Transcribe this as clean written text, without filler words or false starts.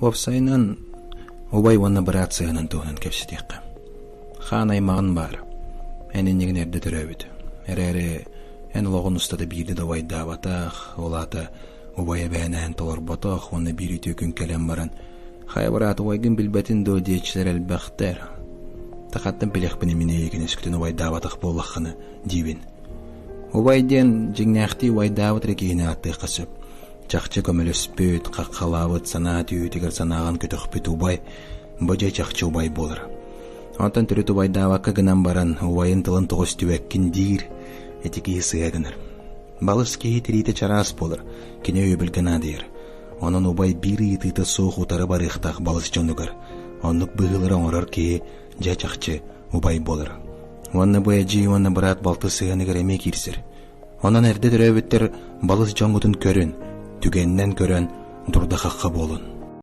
Уопсайынан, убай уонна быраат сыһыанын туһунан кэпсэтиэххэ. Хаан аймаҕын баар. Эн иннигин эрдэ төрөөбүт. Эрээри эн олоҕун устата биирдэ да убайдаабатах, ол аата убай эбээнэһин толорботох уонна биир үтүө күн кэлэн баран «Хайа быраат убайгын билбэтин дуо?» диэччилэр элбэхтэр. Тахаттан билиэхпин мин эйигин өскөтүн убайдаабатах буоллаххына диибин. Убай диэн дьиҥнээхтии убайдаабыт эрэ киһини ааттыахха сөп. Чахчы көмөлөспүт, хаххалаабыт, санаа түһүүтүгэр санааҕын көтөхпүт убай, бу дьэ чахчы убай буолар. Онтон төрүт убайдаабакка гынан баран, убайын тылын тоҕо истибэккин диир, ити киһи сыһа гынар. Балыс киһи тириитэ чараас буолар, кини өйөбүлгэ наадыйар. Онон убай биир ыйытыыта суох утары барыахтаах балыс дьонугар. Оннук быһыылары оҥорор киһи дьэ чахчы убай буолар. Уонна бу эдьиий уонна быраат балты сыһыаныгар эмиэ киирсэр. Онон эрдэ төрөөбүттэр балыс дьоҥҥутун көрүн, түгэнинэн көрөн дурда-хахха буолун.